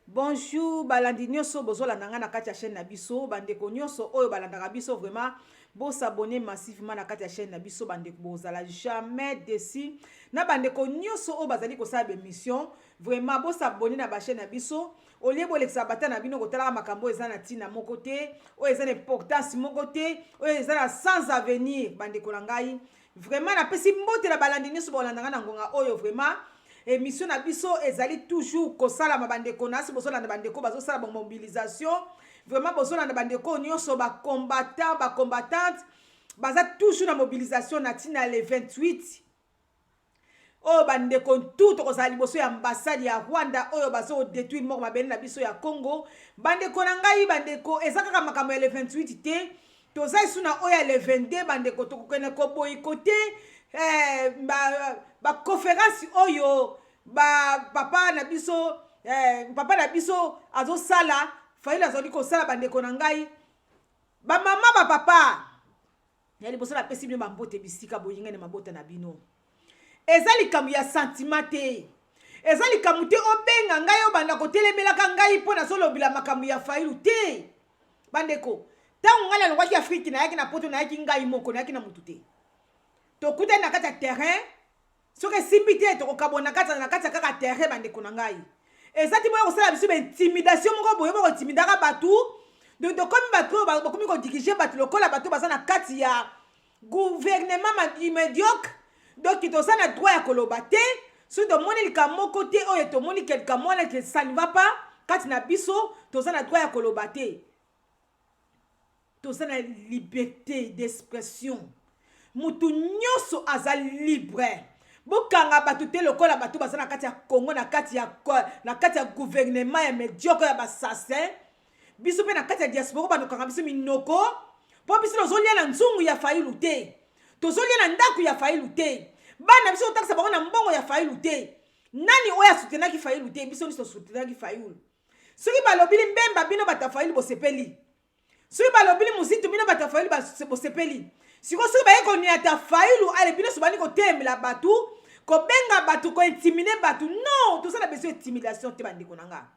Bonjour balandi nyonso bozolanda ngai na kati ya chaîne na biso, bandeko nyonso oyo balandaka biso, vraiment bos'abonner massivement na kati ya chaîne na biso. Bandeko, bozala jamais déçu. Na bandeko nyonso oyo bazali kosala baémission, vraiment bos'abonner na bachaîne na biso. Olie bolekisa bata na bino kotalaka makambo oyo eza na ntina moko te, oyo eza na importance moko te, oyo eza na sans avenir. Bandeko na ngai, vraiment napesi mbote na balandi nyonso bolanda ngai na ngonga oyo. Vraiment, émission na biso ezali toujours kosalama. Bandeko nasi bozolanda, bandeko bazosala bamobilisation, vraiment bozolanda bandeko nyonso, bacombattant, bacombattante baza toujours na mobilisation na ntina le 28 oyo. Bandeko, tu tokozala liboso ya ambassade ya Rwanda oyo bazodétruire moko mabele na biso ya Congo. Bandeko na ngai, bandeko, eza kaka makambo ya le 28 te, toza esu na oyo ya le 22. Bandeko, tokokende koboycotter baconférence ba oyo bapapa na biso, papa na biso azosala, Fayulu azali kosala. Bandeko na ngai, bamama, bapapa, ya liboso napesi bino bambote bisika boyingani mabota na bino. Eza likambo ya sentiment te, eza likambo te obenga ngai, obanda kotelemelaka ngai mpo nazolobela makambo ya Fayulu te. Bandeko, ntango ngai nalongwaki Afrique, nayaki na Poto, nayaki ngai moko, nayaki na motu te. Tokutani na kati ya terrain, soki esimbi te, tokokabona na kati ya kaka terrain. Bandeko na ngai, eza ti boya kosala biso baintimidation moko boye, bokointimidaka bato. Donc tokomi bato oyo bakomi kodiriger bato lokola bato baza na kati ya gouvernement médiocre. Donc toza na droit ya koloba te soki tomoni likambo moko te oyo tomoni ke likambo wana ke ça ne va pas kati na biso? Toza na droit ya koloba te? Toza na liberté d'expression, mutu nyonso aza libre. Bokanga bato te lokola bato baza na kati ya Congo, na kati ya gouvernement ya médiocre, ya bassassin. Biso mpe na kati ya diaspora, bandokanga biso minoko mpo biso tozolia na nzungu ya Fayulu te, tozolia na ndako ya Fayulu te, bana biso kotakisa bango na mbongo ya Fayulu te. Nani oyo asoutenaki Fayulu te? Biso nyonso tosoutenaki Fayulu. Soki balobili Mbemba, bino bato ya Fayulu bosepeli. Soki balobili Mozitu, bino bato ya Fayulu bosepeli. Sikoyo soki baye koniata Fayulu, ale bino so bandi kotelemela bato, kobenga bato, kointimider bato. Non, toza na besoin intimidation te. Bandeko na nga,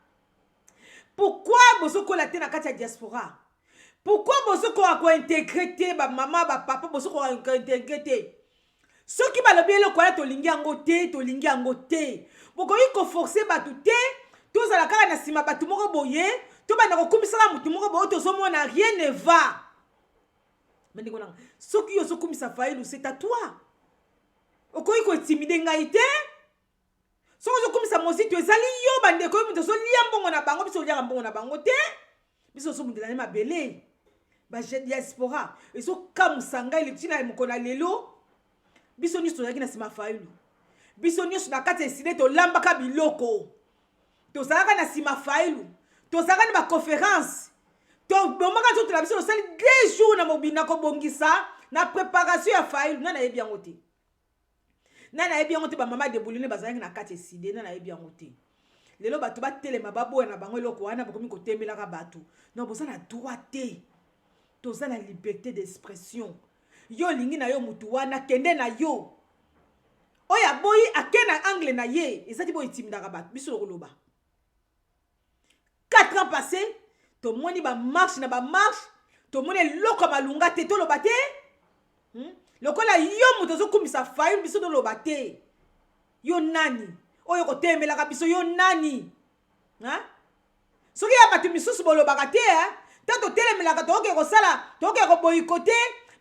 pourquoi bozokola te na kati ya diaspora? Pourquoi bozokoka kointégrer te? Bamama, bapapa, bozokoka kointégrer te? Soki balobi eloko wana, tolingi yango te, tolingi yango te. Bokoki koforcer bato te. Tozala kaka na nsima bato moko boye, tobanda kokumisaka motu moko boye, tozomona rien ne va. Bandeko nanga, soki yo ozokumisa Fayulu, c'est à toi, okoki kointimider ngai te. Soki ozokumisa Mozito, ezali yo. Bandeko, yo moto ozolia mbongo na bango, biso oliaka mbongo na bango te. Biso ozobundela ne mabele. Badiaspora, ezokamusa ngai ntina ya mokolo na lelo. Biso nyonso tozalaki na nsima Fayulu, biso nyonso na kati ya ECiDé tolambaka biloko, tozalaka na nsima Fayulu, tozalaka na baconférence, tobomaka nzoto na biso, tosali 2 jours na mobina kobongisa na préparation ya Fayulu. Nani ayebi yango te? Nani ayebi yango te? Bamama deboline bazalaki na kati ECiDé, nani ayebi yango te? Lelo bato batelema, baboya na bango eloko wana, bakomi kotemelaka bato. Non, boza na droit te. Toza na liberté d'expression. Yo olingi na yo mutu wana, kende na yo. Oyo aboyi, ake na angle na ye. Eza ti bointimidaka bato. Biso tokoloba. 4 ans passé, tomoni bamarche na bamarche, tomoni eloko ya malunga te. Toloba te? Lokola yo moto ozokumisa Fayulu, biso toloba te? Yo nani oyo kotemelaka biso? Yo nani? Soki ya bato misusu bolobaka te, te totelemelaka, tokoke kosala, tokoke koboycotter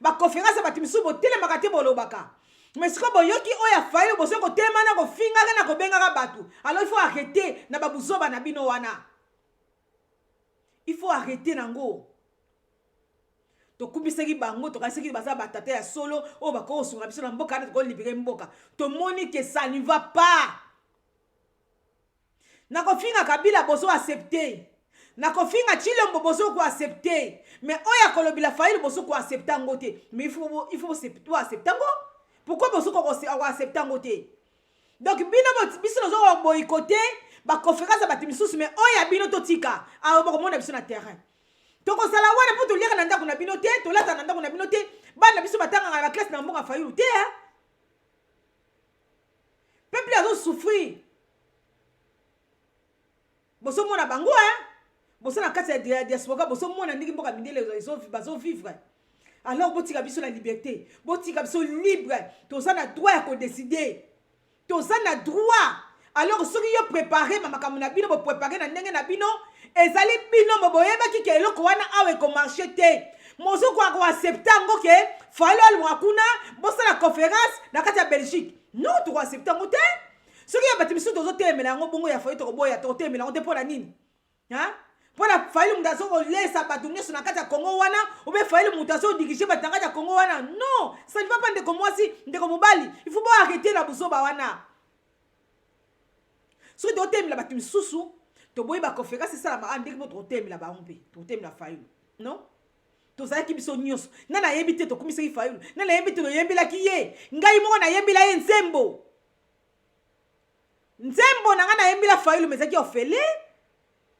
baconférence ya bato misusu, botelemaka te, bolobaka. Mais sikoyo boyoki oyo ya Fayulu, bosoki kotelema na kofingaka na kobengaka bato. Alors il faut arrêter na babuzoba na bino wana, il faut arrêter nango. Tokumisaki bango, tokanisaki baza batata ya solo oyo bakoki kosunga biso na mboka wana, tokolibérer mboka. Tomoni ke ça ne va pas. Nakofinga Kabila, bozo accepter. Nakofinga Tshilombo, bozo koaccepter. Mais oyo akolobela Fayulu, bozo koaccepter yango te. Mais il faut boaccepter yango. Pourquoi bozo koaccepter yango te? Donc bino, biso tozo koboycotter baconférence ya bato misusu, mais oyo ya bino totika awa. Bokomona biso na terrain, tokozala wana mpo toliaka na ndako na bino te, tolataka na ndako na bino te, bana biso batangaka na baklasse na mbongo ya Fayulu te. Peuple azosouffrir. Bozomona bango, hein? Boza na kati ya diaspora, bozomona ndenge mboka mindele bazovivre. Alors botika biso na liberté, botika biso libre. Toza na droit ya kodécider, toza na droit. Alors soki yo prépare makambo na bino, boprépare na ndenge na bino, ezali bino mo boyebaki ke eloko wana awa ekomarcher te. Mozokoka koaccepter yango ke Fayulu alongwa kuna, bosala conférence na kati ya Belgique? Non, tokoaccepter yango te. Soki ya bato misusu tozotelemela yango, bongo ya Fayulu tokoboya? Tokotelemela yango te. Mpo na nini? Mpona Fayulu moto azokolesa bato nyonso na kati ya Kongo wana, obe Fayulu moto azodiriger bato na kati ya Kongo wana? Non, ça ne va pas. Ndeko mwasi, ndeko mobali, il faut boarrêter na buzoba wana. Soki tokotelemela bato misusu, toboyi baconférence esalama a ndenge mo tokotelemela bango mpe tokotelemela Fayulu? Non, tozalaki biso nyonso. Nga nayebi te tokumisaki Fayulu, nga nayebi te toyembelaki ye. Ngai moko nayembela ye nzembo, nzembo na ngai nayembela Fayulu, mais ezalaki ofele.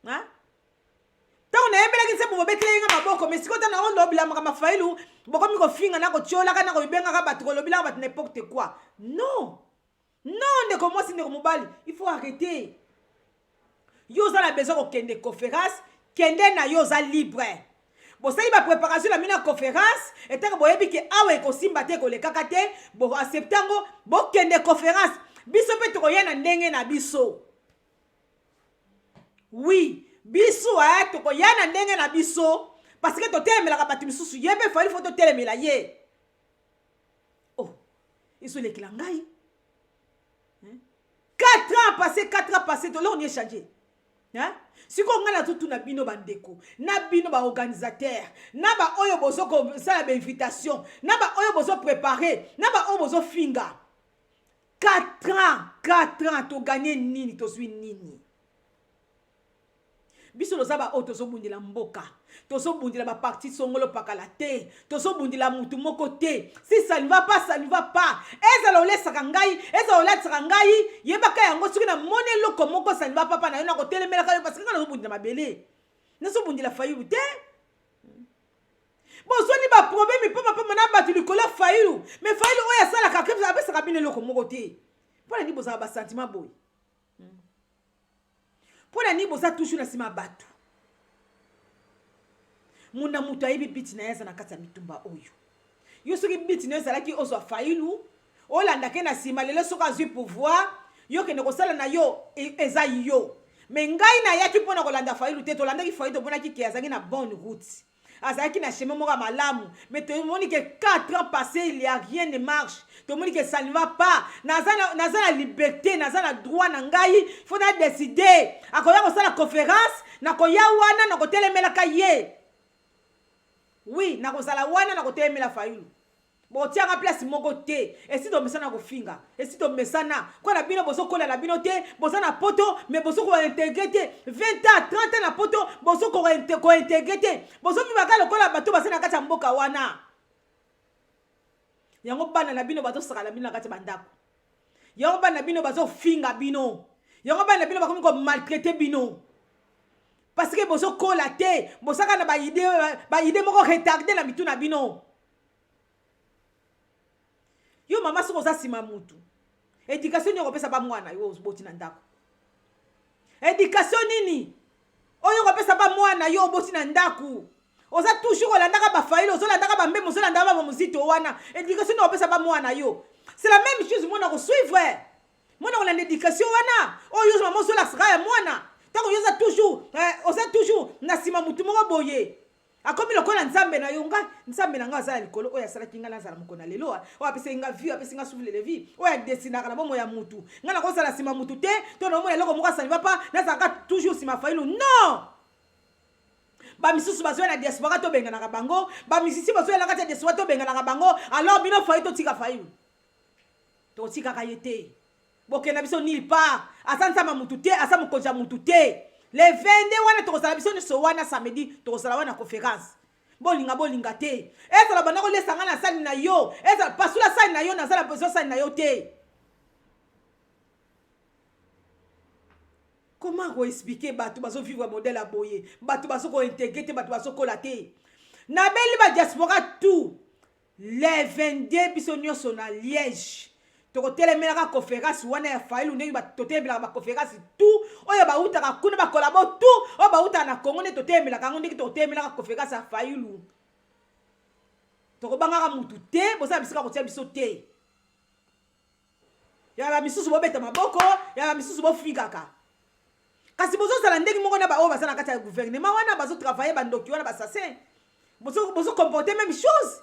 Ntango nayembelaki nzembo, bobetelaki nga maboko. Mais sikoyo ntango nango ndobilamaka mafayulu, bokomi kofinga na kotiolaka na koyibengaka bato, kolobilaka bato n'importe quoi. Non, non, ndeko mwasi, ndeko mobali, il faut arrêter. Yo oza na besoin kokende conférence, kende na yo, oza libre. Bosali bapréparation na bino ya conférence, etake boyebi ke awa ekosimba te, ekolekaka te, boaccepter yango, bokende conférence. Biso mpe tokoya na ndenge na biso. Oui, biso tokoya na ndenge na biso, parce que totelemelaka bato misusu. Ye mpe Fayulu, faut totelemela ye. Oh, ezolekela ngai. 4 ans passé, 4 ans passé, toloko ni échange. Sikoyo ngai nazotuna bino bandeko, na bino baorganisateur, na baoyo bozokosala bainvitation, na baoyo bozoprépare, na baoyo bozofinga: 4 ans, 4 ans, togagner nini? Tozwi nini? Biso toza baoyo tozobundela mboka, tozobundela baparti songolo pakala te, tozobundela mutu moko te. Si ça ne va pas, ça ne va pas. Ezala olesaka ngai, ezala olatisaka ngai, yebaka yango, soki namoni eloko moko ça ne va pas, pa na yo, nakotelemelaka yo, parce que ngai nazobundela mabele, nazobundela Fayulu te. Bozwani baproblème pambapamba na bato likolo ya Fayulu. Mais Fayulu oyo asalaka, apesaka bino eloko moko te. Mpo na nini bozala basentiment boye? Mpo na nini boza toujours na nsima ya bato? Muna moto ayebi but na ye aza na kati ya mitumba oyo. Yo soki but na yo ezalaki ozwa Fayulu, olandake na nsima, lelo soki azwi pouvoir, yo kende kosala na yo, eza yo. Mais ngai nayaki mpona kolanda Fayulu te. Tolandaki Fayulu, tomonaki ke azalaki na bonne route, azalaki na chemin moko ya malamu. Mais tomoni ke 4 ans passé, il y a rien ne marche. Tomoni ke ça ne va pas. Naza na liberté, naza na droit na ngai, faut na décider. Akoya kosala conférence, nakoya wana, nakotelemelaka ye. Oui, nakozala wana, nakotelemela Fayulu. Botianga place moko te. Esi tomesana kofinga, esi tomesana mpo na bino. Bozokola na bino te. Boza na poto, mais bozokointégrer te. 20 ans, 30 ans na poto, bozokointégrer te. Bozovivaka lokola bato baza na kati ya mboka wana. Yango bana na bino bazosaka na bino na kati ya bandako, yango bana na bino bazofinga bino, yango bana na bino bakomi komaltraiter bino, parce que bozokola te. Bozaka na baidées moko retardé na mitu na bino. Yo mama, soki oza nsima mutu, éducation nini okopesa bamwana yo oboti na ndako? Éducation nini oyo okopesa bamwana yo oboti na ndako? Oza toujours olandaka bafayulu, ozolandaka bambembe, ozolandaka bamozito wana. Éducation nini okopesa bamwana yo? C'est la même chose, mwana kosuivre, mwana kolanda éducation wana oyo yo mama ozolakisaka ya mwana. Ntango yo oza toujours na nsima mutu moko boye, akomi lokola nzambe na yo. Ngai, nzambe na ngai aza na likolo, oyo asalaki ngai nazala moko na lelo, oyo apesaki ngai vie, oyo apesi ngai souffle de vie, oyo adesinaka na bomoi ya mutu. Ngai nakozala nsima mutu te. To naomona eloko moko asali papa, nazalaka toujours nsima Fayulu? Non. Bamisusu bazoya na diaspora, tobenganaka bango. Bamisisi bazoya na kati ya diaspora, tobenganaka bango. Alors bino Fayulu, totika Fayulu? Totikaka ye te. Bokenda biso nulle part. Aza nzambe ya mutu te, aza mokonzi ya mutu te. Le 22 wana tokozala biso nyonso wana, samedi tokozala wana conférence. Bolinga, bolinga te, ezala banda kolesa ngai na sali na yo, ezala pasula sali na yo, naza na besoin sali na yo te. Comment koexpliquer bato bazovivre modèle ya boye? Bato bazokointégrer te, bato bazokola te. Nabeli badiaspora tout, le 22 biso nyonso na Liège, tokotelemelaka conférence wana ya Fayulu, ndenge totelemelaka baconférence tout. oyo bautaka kuna, bakolabo tout oyo bautaka na Congo nde totelemelaka yango, ndenge totelemelaka conférence ya Fayulu. Tokobangaka mutu te, bozala bisika kotia biso te. Ya bamisusu bobeta maboko, ya bamisusu bofikaka, kasi bozozala ndenge moko na baoyo baza na kati ya gouvernement wana, bazotravaille, bandoki wana, bassassin. Bozocomporte même chose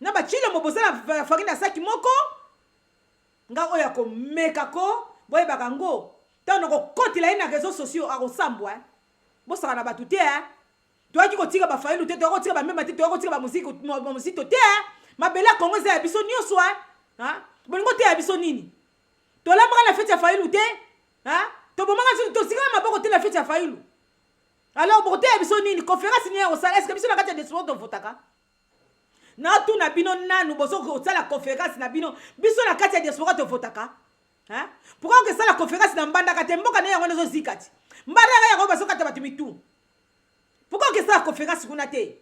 na bachilombo, boza na farine ya saki moko. Nga oyo akomeka ko, boyebaka yango, ntango nakokotela ye na réseau sociaux, akosambwa. Bosaka na bato te. Toyaki kotika baFayulu te, toyaki kotika bamema te, toyaki kotika bamozito te. Mabele ya Kongo eza ya biso nyonso. Bolingo te ya biso nini? Tolambaka na feti ya Fayulu te, tobomaka, tosikaka maboko te na feti ya Fayulu. Alors bokoteya biso nini? Conférence nini ya kosala? Est-ce biso na kati ya diaspora tovotaka? Natuna bino nanu, bozo kosala conférence na bino, biso na kati ya diaspora tovotaka? Pourquoi okesala conférence na Mbandaka te? Mboka na yango nezozika ti Mbandaka yango, bazokata bato mitu. Pourquoi okesala conférence kuna te?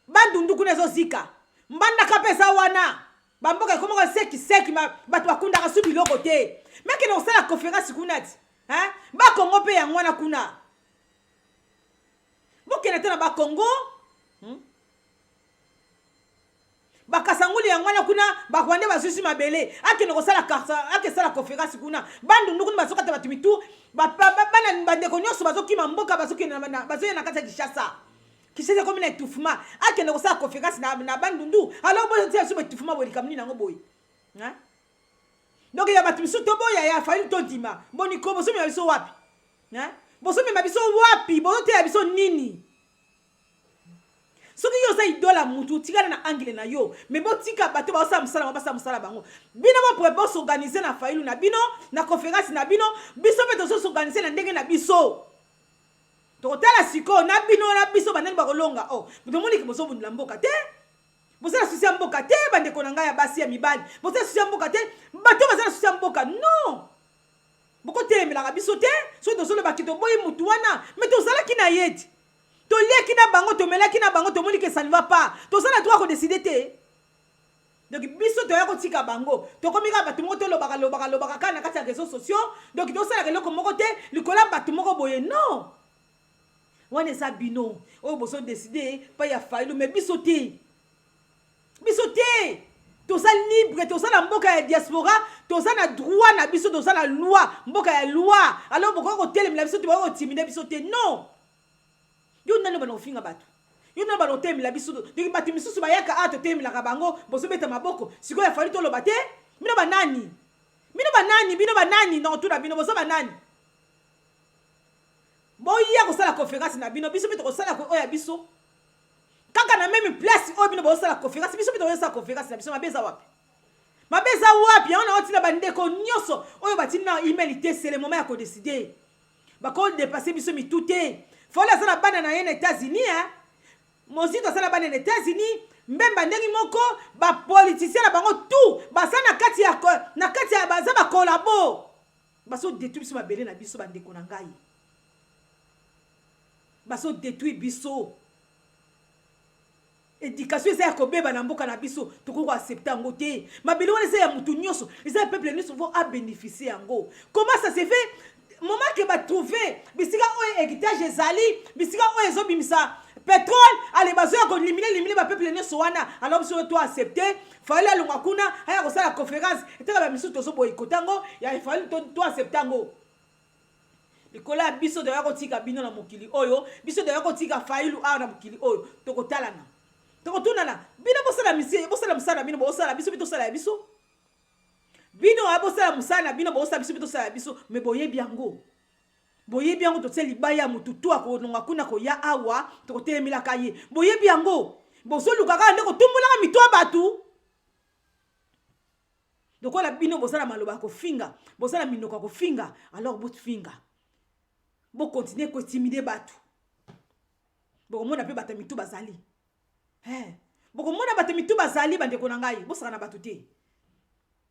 Bandundu kuna ezozika, Mbandaka mpe eza wana, bamboka ekomaka sekiseki, bato bakundaka su biloko te. Mekende kosala conférence kuna ti Bakongo mpe yango wana kuna. Bokende te na Bakongo, Bakasanguli yango wana kuna, Barwandais bazwisi mabele. Akende kosala, akesala conférence kuna. Bandundu kuna bazokata bato mitu, bana bandeko nyonso bazokima mboka, bazokende, bazoya na kati ya Kinshasa. Kinshasa ekomi na étouffement. Akende kosala conférence na Bandundu. Alors botia biso baétouffement boye, likambo nini yango boye? Donc ya bato misusu toboya, ya Fayulu tondima. Boniko bozomema biso wapi? Bozomema biso wapi? Bozoteya biso nini? Soki yo oza idole ya mutu, otikala na angle na yo, mais botika bato baosala mosala bango, basala mosala bango. Bino bos'organiser na Fayulu na bino, na conférence na bino. Biso mpe tozos'organiser na ndenge na biso. Tokotala sikoyo na bino na biso, bandani bakolonga. O tomoniki bozobundela mboka te, boza na souci ya mboka te. Bandeko na ngai ya basi, ya mibali, boza na souci ya mboka te. Bato baza na souci ya mboka, non, bokotelemelaka biso te. Soki tozolobaki toboyi mutu wana, mais tozalaki na ye ti toliaki na bango, tomelaki na bango, tomoni ke ça ne va pas. Toza na droit kodécider te? Donc biso toya kotika bango, tokomi kaka bato moko tolobaka lobaka lobaka kaka na kati ya réseaux sociaux. Donc tosalaka eloko moko te likolo ya bato moko boye. Non, wana eza bino oyo bozodécider pa ya Fayulu, mais biso te, biso te. Toza libre, toza na mboka ya diaspora, toza na droit na biso, toza na loi, mboka ya loi. Alors bokoki kotelemela biso te, bokoki kotimide biso te, non. Yo nani bana kofinga bato? Yo nani bana kotelemela biso? Donc bato misusu bayaka awa, totelemelaka bango, bozobeta maboko. Sikoyo afali toloba te? Bino banani? Bino banani? Bino banani? Donc tuna bino, boza banani? Boya kosala conférence na bino, biso mpe tokosala oyo ya biso kaka na même place oyo bino bozosala conférence. Biso mpe tozosala conférence na biso. Mabe eza wapi? Mabe eza wapi? Yango na otina bandeko nyonso oyo batindi na email te, c'est le moment ya kodécider. Bakodépasser biso mitu te. Fayulu aza na bana na ye na États-Unis, hein? Mozito aza na bana na États-Unis, Mbemba ndenge moko. Bapoliticien na bango tout baza na kati ya baza bakolabo, bazodétruire biso mabele na biso. Bandeko na ngai, bazodétruire biso. Éducation eza ya kobeba na mboka na biso, tokoki koaccepter yango te. Mabele wana eza ya motu nyonso, eza ya peuple nyonso, faut abénéficier yango. Comment ça se fait, moment ke batrouve bisika oyo héritage ezali, bisika oyo ezobimisa pétrole, ale bazoya koéliminer, éliminer bapeuple nyonso wana? Alors biso to accepte Fayulu alongwa kuna, aya kosala conférence etaka bamisusu, tozoboyikota yango ya Fayulu, to accepte yango likolo ya biso. Toya kotika bino na mokili oyo, biso toya kotika Fayulu awa na mokili oyo. Tokotalana, tokotunana. Bino bosala bosala mosala na bino, bosala, biso mpe tosala ya biso. Bino aya bosala mosala na bino, bosala, biso mpe tosala ya biso. Mais boyebi yango, boyebi yango. Totia libaya ya motu tu akononga kuna koya awa, tokotelemelaka ye. Boyebi yango, bozoluka kaka nde kotumbulaka mito ya bato. Lokola bino boza na maloba ya kofinga, boza na minoko ya kofinga, alors bofinga, bocontinuer kointimider bato. Bokomona mpe bato ya mitu bazali, hey. Bokomona bato mitu bazali. Bandeko na ngai, bosaka na bato te,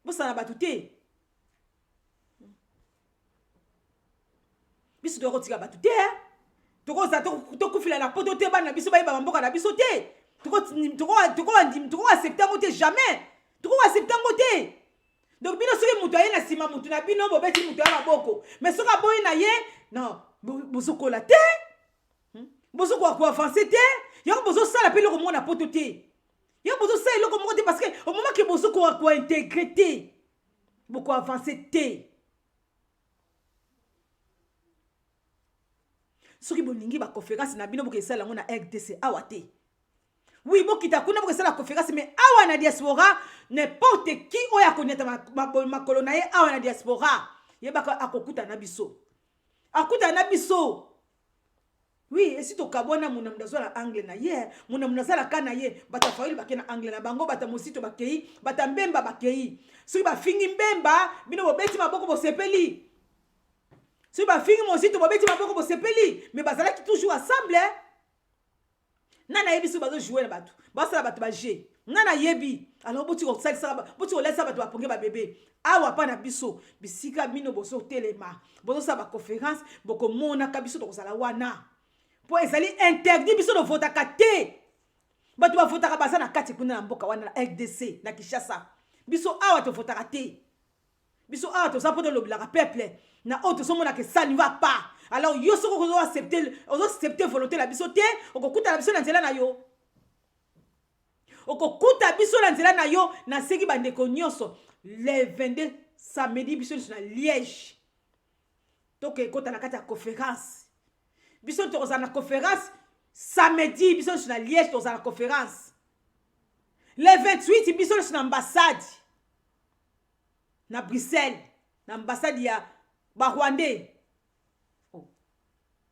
bosala na bato te. Biso toya kotika bato te, tokozala tokufila na poto te, bana na biso bayeba bamboka na biso te. Tokoaccepter yango te, jamais tokoaccepter yango te. Donc bino soki moto aye na nsima motu na bino bobeti moto ya maboko, mais soki aboyi na ye non, bozokola te, Bozokoka koavance te. Yango bozosala mpe eloko moko na poto te, yango bozosala eloko moko te, parce que au moment ke bozokoka kointegre te, bokoavance te. Soki bolingi baconférence na bino, bokesala yango na RDC awa te. Oui, bokita kuna bokesala conférence, mais awa na diaspora, n'importe qui oyo akoniata makolo na ye awa na diaspora, yebaka akokutana na biso, akutana na biso. Oui, esi tokabwana, muna mutu azwa na angle na ye, muna mutu azala ka na ye. Bato ya Fayulu bakei na angle na bango, bato ya Mosito bakei, bato ya Mbemba bakei. Soki bafingi Mbemba, bino bobeti maboko, bosepeli. Soki bafingi Mosito, bobeti maboko, bosepeli. Mais bazalaki toujours ensemble. Nani ayebi soki bazojoue na bato, basala bato baje? Nani ayebi? Alors boti kosalisaka, boti kolesa bato baponge babebe awa mpa na biso. Bisika bino bozotelema, bozosala baconférence, bokomonaka biso tokozala wana, mpo ezali interdit. Biso tovotaka te. Bato bavotaka baza na kati kuna na mboka wana, na RDC, na Kinshasa. Biso awa tovotaka te. Biso awa toza mpo tolobelaka peuple na oyo tozomonaka ça ne va pas. Alors yo soki ozoaccepte, ozoaccepte volonté na biso te, okokutana biso na nzela na yo, okokuta biso na nzela na yo. Nasengi bandeko nyonso, le 22 samedi, biso nyonso na Liège, tokekota na kati ya conférence. Biso tokozala na conférence samedi, biso nyonso na Liège tokozala na conférence. Le 28, biso nyonso na ambassade na Bruxelles, na ambassade ya Barwandais. Oh.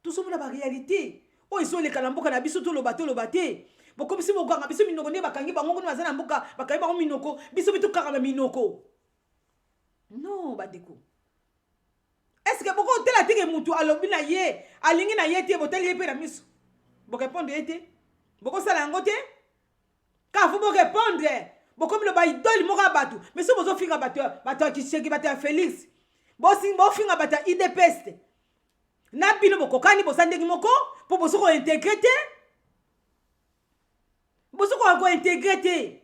Tozomona baréalité oyo ezoleka na mboka na biso. Toloba, toloba te. Bokomisi bokanga biso minoko nde bakangi bango kuna baza na mboka, bakangi bango minoko, biso mpe tokangama minoko. Non, bandeko, est-ce bokotela teke mutu alobi na ye alingi na ye te, botali ye mpe na miso, borépondre ye te? Bokosala yango te. Kaka faut borépondre. Bokomi loba idole moko ya bato, mais so bozofinga bato, bato ya Tshisekedi, bato ya Félix, bofinga bato ya UDPS na bino, bokokani, boza ndenge moko, mpo bozo kointegre te, bozokoka kointegre te.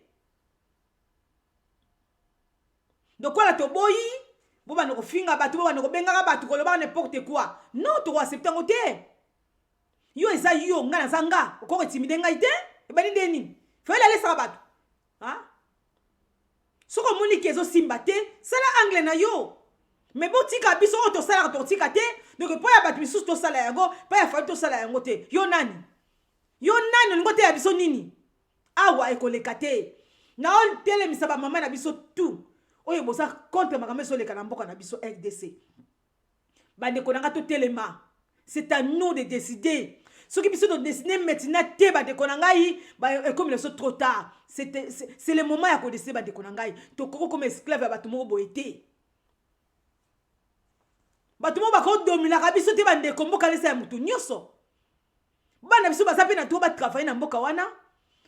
Lokola toboyi, bobanda kofinga bato, bobanda kobengaka bato, kolobaka n'importe quoi. Non, tokoaccepte yango te. Yo eza yo, ngai naza nga, okoki intimide ngai te. Ebandi nde nini? Fayulu alesaka bato. Soki omoni ke ezosimba te, sala angle na yo, mais botika biso oyo tosalaka, totika te. Donc mpo ya bato misusu tosala yango, mpo ya Fayulu tosala yango te. Yo nani? Yo nani? Olingi oteya biso nini awa? Ekoleka te. Naotelemisa bamama na biso tout oyo boza contre makambo ezoleka na mboka na biso RDC. Bandeko na nga, totelema. C'est à nous de décider. Soki biso todécide maintenant te, bandeko na ngai, ekomi na biso trop tard. C'est le moment ya kodécide, bandeko na ngai. Tokoki koma esclave ya bato moko boye te. Bato moko bakodominaka biso te, bandeko. Mboka lesa ya motu nyonso. Bana biso baza mpe na to batravaille na mboka wana.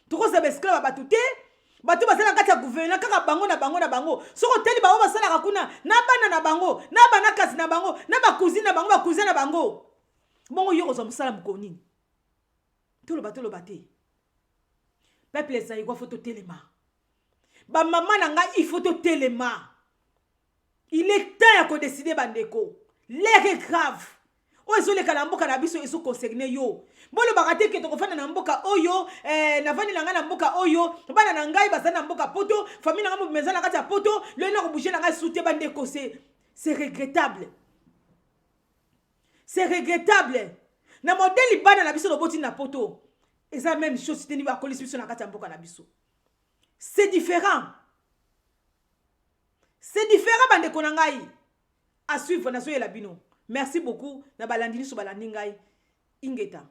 Tokozala baesclave ya bato te. Bato baza na kati ya gouvernement, kaka bango na bango na bango. Soki oteli bango, basalaka kuna na bana na bango, na banakasi na bango, na bacousine na bango, bacousin na bango. Bongo yo kozwa mosala mokolo nini? Toloba, toloba te. Peuple zaïrois, faut totelema. Bamama na ngai, il faut totelema. Il est temps ya kodécider, bandeko. L'heure est grave. Oyo ezoleka na mboka na biso ezoconcerne yo. Bolobaka te ke tokofanda na mboka oyo, navandi na ngai na mboka oyo, bana na ngai baza na mboka poto, famille na ngai mobima eza na kati ya poto, loyi na kobouge na ngai su te. Bandeko, c'est regrettable, c'est regrettable. Na modèle bana na biso loboti na poto, eza même chose te ni bakolisi biso na kati ya mboka na biso. C'est différent, c'est différent, bandeko na ngai. À suivre, nazoyela bino. Merci beaucoup na balandi nyonso balandi ngai. Ingeta.